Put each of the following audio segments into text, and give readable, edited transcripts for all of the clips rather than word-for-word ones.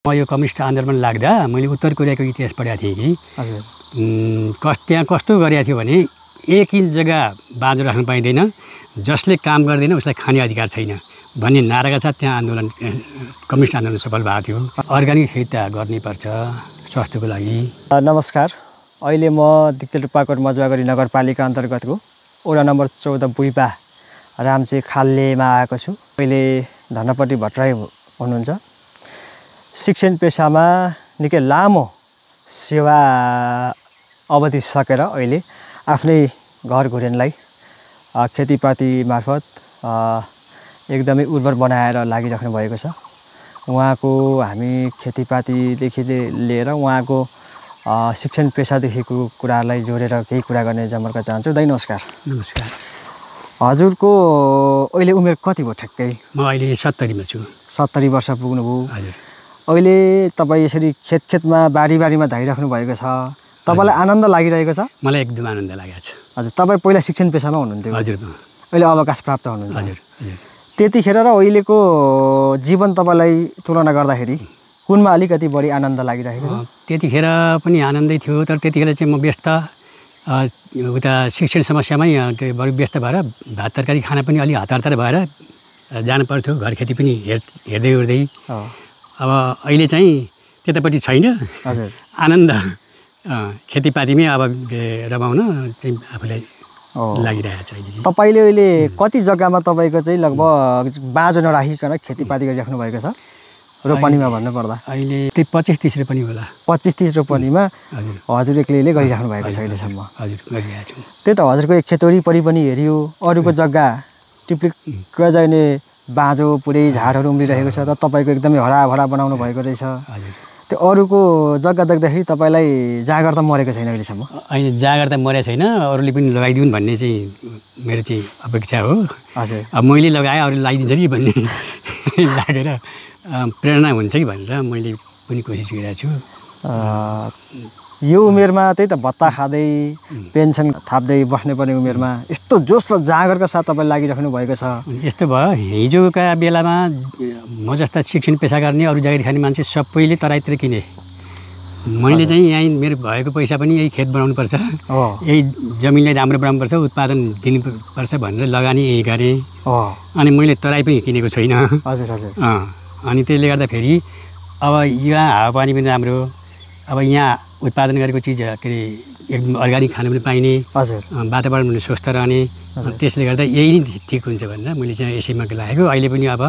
म यो कम्युनिस्ट आन्दोलन लाग्दा मैले उत्तर कोरियाको इतिहास पढेको थिएँ कि त्यहाँ कस्तो गरेको थियो भने 1 इन्च जग्गा बाँझो राख्न पाइँदैन, जसले काम गर्दैन उसलाई खाने अधिकार छैन भन्ने नाराका साथ त्यहाँ आन्दोलन कम्युनिस्ट आन्दोलन सफल भएको थियो। अर्ग्यानिक खेती गर्नुपर्छ स्वास्थ्यको लागि। नमस्कार, अहिले म दिक्तेलटुप्पाकोट मजुवागढी नगरपालिका अन्तर्गतको वडा नम्बर 14 बुइपा रामचे खाल्लेमा आएको छु। अहिले धनपट्टि भट्टराई हुनुहुन्छ। शिक्षण पेसामा निकै लामो सेवा अवधि सकेर अहिले आफ्नै घर घुरेनलाई खेतीपाती मार्फत एकदमै उर्वर बनाएर लागिराख्नु भएको छ। उहाँको हामी खेतीपातीदेखि लिएर उहाँको शिक्षण पेसादेखिको कुरालाई जोडेर केही कुरा गर्ने जमर्का चाहन्छु। दाइ नमस्कार। नमस्कार। हजुरको अहिले उमेर कति भयो ठ्याक्कै? म अहिले 70 मा छु। 70 वर्ष पुग्नुभयो। हजुर। अहिले तपाईँ यसरी खेतमा बारीमा धाइराख्नु भएको छ, तपाईँलाई आनन्द लागिरहेको छ? मलाई एकदम आनन्द लागेको छ। हजुर। तपाईँ पहिला शिक्षण पेसामा हुनुहुन्थ्यो? हजुर। अहिले अवकाश प्राप्त हुनुहुन्छ? हजुर। त्यतिखेर र अहिलेको जीवन तपाईँलाई तुलना गर्दाखेरि कुनमा अलिकति बढी आनन्द लागिरहेको छ? त्यतिखेर पनि आनन्दै थियो, तर त्यतिखेर चाहिँ म व्यस्त उता शिक्षण समस्यामै बढी व्यस्त भएर भात तरकारी खाना पनि अलि हतार भएर जानु पर्थ्यो। घर खेती पनि हेर्दै अब अहिले चाहिँ त्यतापट्टि छैन। हजुर। आनन्द खेतीपातीमै अब रमाउन चाहिँ आफूलाई लागिरहेको छ। अहिले तपाईँले अहिले कति जग्गामा तपाईँको चाहिँ लगभग बाँझो नराखिकन खेतीपाती गरिराख्नु भएको छ? रोपनीमा भन्नुपर्दा अहिले 25-30 रोपनी होला। 25-30 रोपनीमा हजुर एक्लैले गरिराख्नु भएको छ अहिलेसम्म? हजुर, गरिरहेको छु। त्यही त हजुरको एक खेत वरिपरि पनि हेऱ्यो, अरूको जग्गा टिप्लिक्क जाने बाँझो पुरै झारहरू उम्रिरहेको छ, र तपाईँको एकदमै हराभरा बनाउनु भएको रहेछ। त्यो अरूको जग्गा देख्दाखेरि तपाईँलाई जाँगर त मरेको छैन अहिलेसम्म? अहिले जाँगर त मरेको छैन, अरूले पनि लगाइदिउन् भन्ने चाहिँ मेरो चाहिँ अपेक्षा हो। हजुर। अब मैले लगाएँ अरूले लगाइदिन्छ कि भन्ने लागेर प्रेरणा हुन्छ कि भनेर मैले पनि कोसिस गरिरहेको छु। यो उमेरमा त्यही त भत्ता खाँदै पेन्सन थाप्दै बस्नुपर्ने उमेरमा यस्तो जोस र जाँगरका साथ तपाईँ लागिराख्नु भएको छ। यस्तो भयो, हिजोका बेलामा म जस्ता शिक्षण पेसा गर्ने अरू जागिर खाने मान्छे सबैले तराईतिर किने। मैले चाहिँ यहीँ मेरो भएको पैसा पनि यही खेत बनाउनुपर्छ, यही जमिनलाई राम्रो बनाउनुपर्छ, उत्पादन दिनुपर्छ भनेर लगानी यही गरेँ। अनि मैले तराई पनि किनेको छैन। हजुर हजुर। अनि त्यसले गर्दाखेरि अब यहाँ हावापानी पनि राम्रो, अब यहाँ उत्पादन गरेको चिज के अरे एकदम अर्ग्यानिक खानु पनि पाइने। हजुर। वातावरण पनि स्वस्थ रहने, त्यसले गर्दा यही नै ठिक हुन्छ भनेर मैले चाहिँ यसैमा लागेको। अहिले पनि अब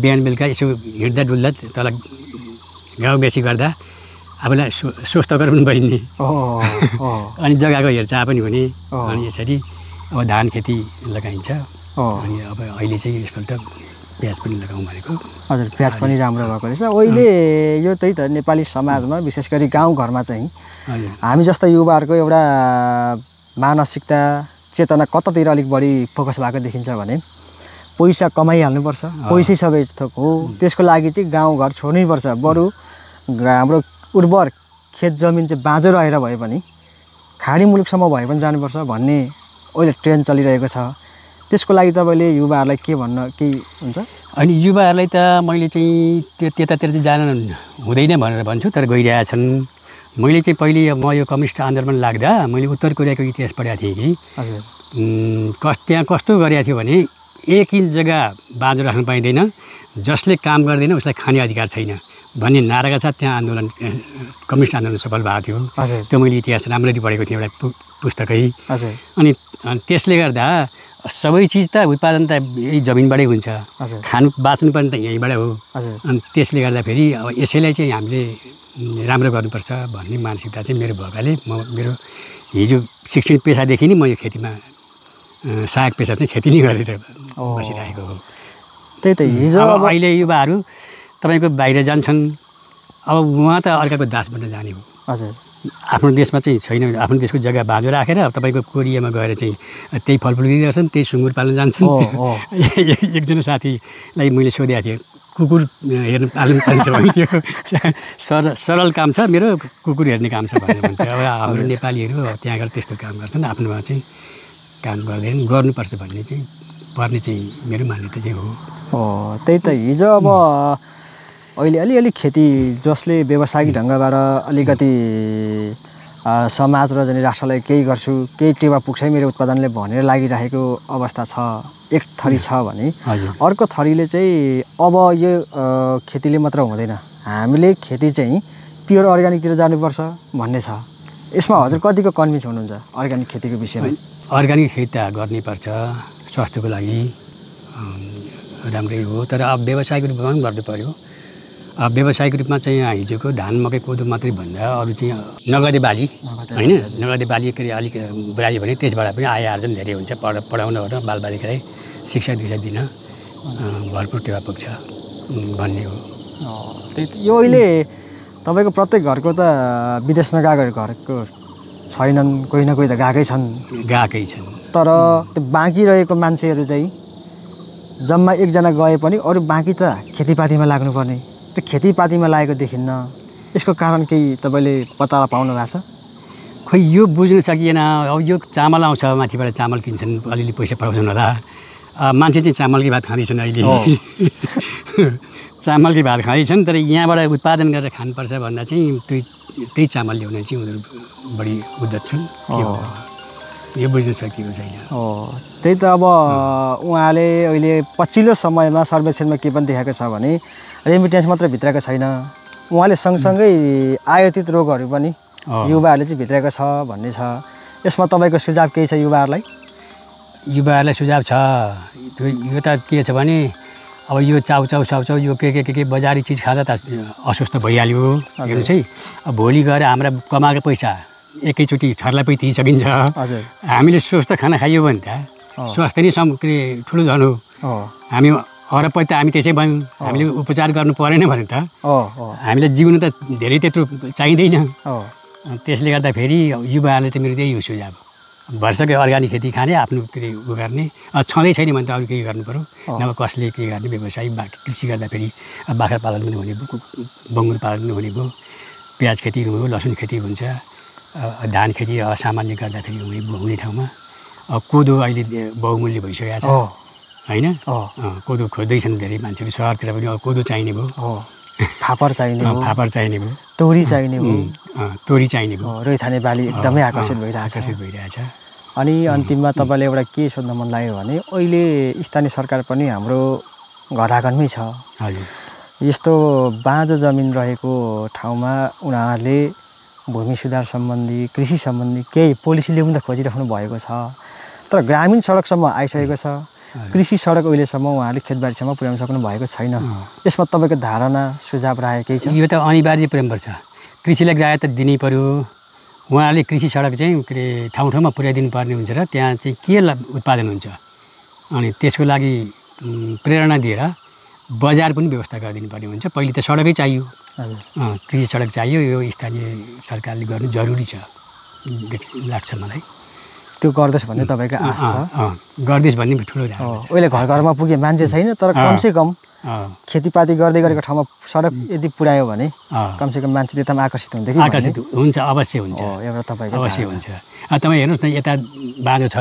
बिहान बेलुका यसो हिँड्दा डुल्दा तल गाउँ बेसी गर्दा आफूलाई स्वस्थकर पनि बनिने अनि जग्गाको हेरचाह पनि हुने। अनि यसरी अब धान खेती लगाइन्छ। अनि अब अहिले चाहिँ यसपल्ट प्याज पनि लगाउँ भनेको। हजुर, प्याज पनि राम्रो भएको रहेछ। अहिले यो त्यही त नेपाली समाजमा विशेष गरी गाउँघरमा चाहिँ हामी जस्ता युवाहरूको एउटा मानसिकता चेतना कतातिर अलिक बढी फोकस भएको देखिन्छ भने पैसा कमाइहाल्नुपर्छ, पैसै सबै थोक हो, त्यसको लागि चाहिँ गाउँघर छोड्नैपर्छ, बरु हाम्रो उर्वर खेत जमिन चाहिँ बाँझो रहेर भए पनि खाडी मुलुकसम्म भए पनि जानुपर्छ भन्ने अहिले ट्रेन्ड चलिरहेको छ। त्यसको लागि तपाईँले युवाहरूलाई के भन्न केही हुन्छ? अनि युवाहरूलाई त मैले चाहिँ त्यतातिर चाहिँ जान हुँदैन भनेर भन्छु, तर गइरहेका छन्। मैले चाहिँ पहिले म यो कम्युनिस्ट आन्दोलन लाग्दा मैले उत्तर कोरियाको इतिहास पढेको थिएँ कि त्यहाँ कस्तो गरेको थियो भने 1 इन्च जग्गा बाँझो राख्न पाइँदैन, जसले काम गर्दैन उसलाई खाने अधिकार छैन भन्ने नाराका साथ त्यहाँ आन्दोलन कम्युनिस्ट आन्दोलन सफल भएको थियो। त्यो मैले इतिहास राम्ररी पढेको थिएँ एउटा पुस्तकै। अनि त्यसले गर्दा सबै चिज त उत्पादन त यही जमिनबाटै हुन्छ, खानु बाँच्नु पनि त यहीँबाट हो। अनि त्यसले गर्दाखेरि अब यसैलाई चाहिँ हामीले राम्रो गर्नुपर्छ भन्ने मानसिकता चाहिँ मेरो भएकाले म मेरो हिजो शिक्षण पेसादेखि नै म यो खेतीमा सहायक पेसा चाहिँ खेती नै गरेर बसिरहेको हो। त्यही त हिजो अब अहिले युवाहरू तपाईँको बाहिर जान्छन्, अब उहाँ त अर्काको दास बन्न जाने हो। हजुर। आफ्नो देशमा चाहिँ छैन, आफ्नो देशको जग्गा बाँझो राखेर तपाईँको कोरियामा गएर चाहिँ त्यही फलफुल दिइरहेछन्, त्यही सुँगुर पाल्न जान्छन्। एकजना साथीलाई मैले सोधेको थिएँ, कुकुर हेर्नु पाल्छ भने त्यो सरल काम छ, मेरो कुकुर हेर्ने काम छ भनेर भन्थ्यो। अब हाम्रो नेपालीहरू त्यहाँ गएर त्यस्तो काम गर्छन्, आफ्नोमा चाहिँ काम गर्दैन, गर्नुपर्छ भन्ने चाहिँ पर्ने चाहिँ मेरो मान्यता चाहिँ हो। त्यही त हिजो अब अहिले अलिअलि खेती जसले व्यावसायिक ढङ्गबाट अलिकति समाज र जनि राष्ट्रलाई केही गर्छु केही टेवा पुग्छ मेरो उत्पादनले भनेर लागिरहेको अवस्था छ एक थरी छ भने अर्को थरीले चाहिँ अब यो खेतीले मात्र हुँदैन हामीले खेती चाहिँ प्योर अर्ग्यानिकतिर जानुपर्छ भन्ने छ यसमा हजुर कतिको कन्भिन्स हुनुहुन्छ अर्ग्यानिक खेतीको विषयमा अर्ग्यानिक खेती त गर्नुपर्छ स्वास्थ्यको लागि राम्रै हो तर अब व्यावसायिक रूपमा पनि गर्नु पर्यो अब व्यावसायिक रूपमा चाहिँ हिजोको धान मकै कोदो मात्रै भन्दा अरू चाहिँ नगदे बाली होइन नगदे बाली अलिक बुढायो भने त्यसबाट पनि आय आर्जन धेरै हुन्छ पढाउनबाट बालबालिकालाई शिक्षा दीक्षा दिन भरपुर टेवा पुग्छ भन्ने हो यो अहिले तपाईँको प्रत्येक घरको त विदेश नगएको घरको छैनन् कोही न कोही त गएकै छन् तर त्यो बाँकी रहेको मान्छेहरू चाहिँ जम्मा एकजना गए पनि अरू बाँकी त खेतीपातीमा लाग्नुपर्ने त्यो खेतीपातीमा लागेको देखिन्न यसको कारण केही तपाईँले पत्ता पाउनु भएको छ खोइ यो बुझ्नु सकिएन अब यो चामल आउँछ माथिबाट चामल किन्छन् अलिअलि पैसा पाउँछन् होला मान्छे चाहिँ चामलकै भात खाँदैछन् अहिले चामलकै भात खाँदैछन् तर यहाँबाट उत्पादन गरेर खानुपर्छ भन्दा चाहिँ त्यही चामल ल्याउन चाहिँ उनीहरू बढी उद्धत छन् यो बुझ्नु सकिएको छैन त्यही त अब उहाँले अहिले पछिल्लो समयमा सर्वेक्षणमा के पनि देखाएको छ भने रेमिटेन्स मात्र भित्रको छैन उहाँले सँगसँगै आयातित रोगहरू पनि युवाहरूले चाहिँ भित्रको छ भन्ने छ यसमा तपाईँको सुझाव केही छ युवाहरूलाई सुझाव छ यो त के छ भने अब यो चाउचाउ यो के बजारी चिज खाँदा त अस्वस्थ भइहाल्यो हेर्नुहोस् है अब भोलि गएर हाम्रा कमाएको पैसा एकैचोटि छर्ला पनि थिइसकिन्छ हामीले स्वस्थ खाना खाइयो भने त स्वास्थ्य नै ठुलो धन हो हामी हरपै त हामी त्यसै भयौँ हामीले उपचार गर्नु परेन भने त हामीलाई जिउनु त धेरै त्यत्रो चाहिँदैन त्यसले गर्दाखेरि युवाहरूले त मेरो त्यही सुझाव भरसकै अर्ग्यानिक खेती खाने आफ्नो उ गर्ने छँदै छैन भने त अरू केही गर्नु पऱ्यो नभए कसले के गर्ने व्यवसाय कृषि गर्दाखेरि बाख्रा पालन पनि हुने भयो बङ्गुर पालन पनि हुने भयो प्याज खेती भयो लसुन खेती हुन्छ धान खेती सामान्य गर्दाखेरि हुने ठाउँमा कोदो अहिले बहुमूल्य भइसकेको छ होइन कोदो खोज्दैछन् धेरै मान्छेहरू सहरतिर पनि कोदो चाहिने भयो फापर चाहिने भयो तोरी चाहिने भयो रैथाने बाली एकदमै आकर्षित भइरहेछ अनि अन्तिममा तपाईँलाई एउटा के सोध्न मन लाग्यो भने अहिले स्थानीय सरकार पनि हाम्रो घर आँगनमै छ यस्तो बाँझो जमिन रहेको ठाउँमा उनीहरूले भूमि सुधार सम्बन्धी कृषि सम्बन्धी केही पोलिसी ल्याउन त खोजिराख्नु भएको छ तर ग्रामीण सडकसम्म आइसकेको छ कृषि सडक अहिलेसम्म उहाँहरूले खेतबारीसम्म पुर्याउन सक्नु भएको छैन यसमा तपाईँको धारणा सुझाव राखेकै छ यो त अनिवार्य पुर्याउनुपर्छ कृषिलाई ग्राह्य त दिनै पर्यो उहाँहरूले कृषि सडक चाहिँ के अरे ठाउँ ठाउँमा पुर्याइदिनु पर्ने हुन्छ र त्यहाँ चाहिँ के उत्पादन हुन्छ अनि त्यसको लागि प्रेरणा दिएर बजार पनि व्यवस्था गरिदिनु पर्ने हुन्छ पहिले त सडकै चाहियो कृषि सडक चाहियो यो स्थानीय सरकारले गर्नु जरुरी छ लाग्छ मलाई त्यो गर्दैछ भन्ने तपाईँको आश छ गर्दैछ भन्ने ठुलो अहिले घर घरमा पुगे मान्छे छैन तर कमसेकम खेतीपाती गर्दै गरेको ठाउँमा सडक यदि पुर्यायो भने कमसेकम मान्छेले त आकर्षित हुन्छ कि आकर्षित हुन्छ अवश्य हुन्छ एउटा तपाईँको अवश्य हुन्छ तपाईँ हेर्नुहोस् न यता बाँझो छ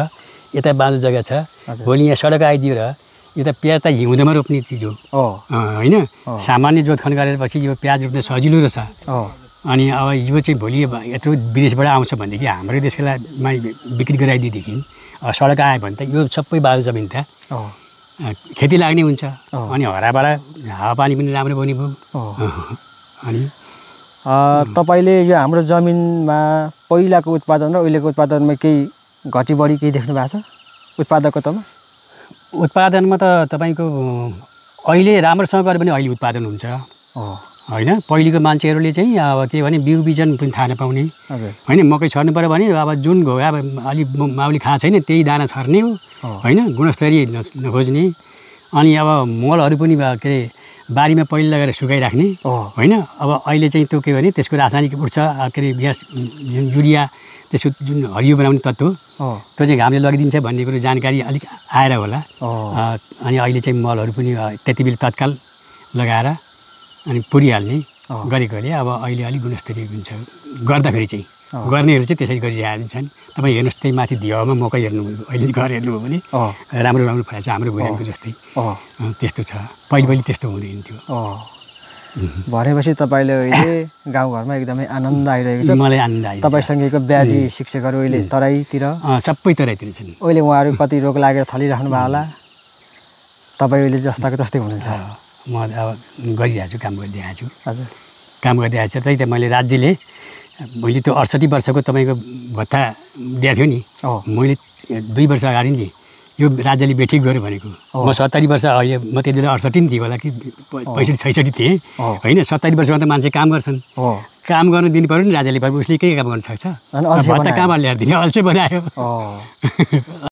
यता बाँझो जग्गा छ भोलि यहाँ सडक आइदियो र यो त प्याज त हिउँदोमा रोप्ने चिज हो होइन सामान्य जोतखन गरेपछि यो प्याज रोप्न सजिलो रहेछ अनि अब यो चाहिँ भोलि यत्रो विदेशबाट आउँछ भनेदेखि हाम्रो देशमा बिक्री गराइदिएदेखि सडक आयो भने त यो सबै बाँझो जमिन त खेती लाग्ने हुन्छ अनि हराबाट हावापानी पनि राम्रो बन्ने भयो अनि तपाईँले यो हाम्रो जमिनमा पहिलाको उत्पादन र अहिलेको उत्पादनमा केही घटी बढी केही देख्नु भएको छ उत्पादनमा त तपाईँको अहिले राम्रोसँग गऱ्यो भने अहिले उत्पादन हुन्छ होइन पहिलेको मान्छेहरूले चाहिँ अब के भने बिउ बिजन पनि थाहा नपाउने होइन मकै छर्नु पऱ्यो भने अब जुन अब अलिक माउली खाएको छैन त्यही दाना छर्ने हो होइन गुणस्तरीय नखोज्ने अनि अब मलहरू पनि के अरे बारीमा पहिला लगेर सुकाइराख्ने होइन अब अहिले चाहिँ त्यो के भने त्यसको रासायनिक उठ्छ के अरे ग्यास जुन युरिया त्यसको जुन हरियो बनाउने तत्त्व त्यो चाहिँ घामले लगिदिन्छ भन्ने कुरो जानकारी अलिक आएर होला अनि अहिले चाहिँ मलहरू पनि त्यति बेला तत्काल लगाएर अनि पुरिहाल्ने गरेकोले अब अहिले अलिक गुणस्तरीय हुन्छ गर्दाखेरि चाहिँ गर्नेहरू चाहिँ त्यसरी गरिरहेछन् तपाईँ हेर्नुहोस् त्यही माथि धियामा मकै हेर्नुभयो अहिले घर हेर्नुभयो भने राम्रो राम्रो फलेको छ हाम्रो भुइँको जस्तै त्यस्तो छ पहिले त्यस्तो हुँदैन थियो भनेपछि तपाईँले अहिले गाउँघरमा एकदमै आनन्द आइरहेको छ। मलाई आनन्द आयो। तपाईँसँगैको ब्याजी शिक्षकहरू अहिले तराईतिर सबै तराईतिर छन्। अहिले उहाँहरू कति रोग लागेर थलिराख्नु भयो होला, तपाईँ अहिले जस्ताको तस्तै हुनुहुन्छ। म अब गरिरहेको छु, काम गरिरहेको छु। हजुर, काम गरिरहेको छु। त्यही त मैले राज्यले मैले त्यो 68 वर्षको तपाईँको भत्ता दिएको थियो नि, मैले 2 वर्ष अगाडि नि यो राज्यले बेठिक गर्यो भनेको। म 70 वर्ष, अहिले म त्यति बेला 68 नि थिएँ होला कि 65-66 थिएँ होइन। 70 वर्षमा त मान्छे काम गर्छन्, काम गर्न दिनु पऱ्यो नि राज्यले। उसले के काम गर्न सक्छ? भत्ता कहाँबाट ल्याएर दिने? अल्छे बनायो।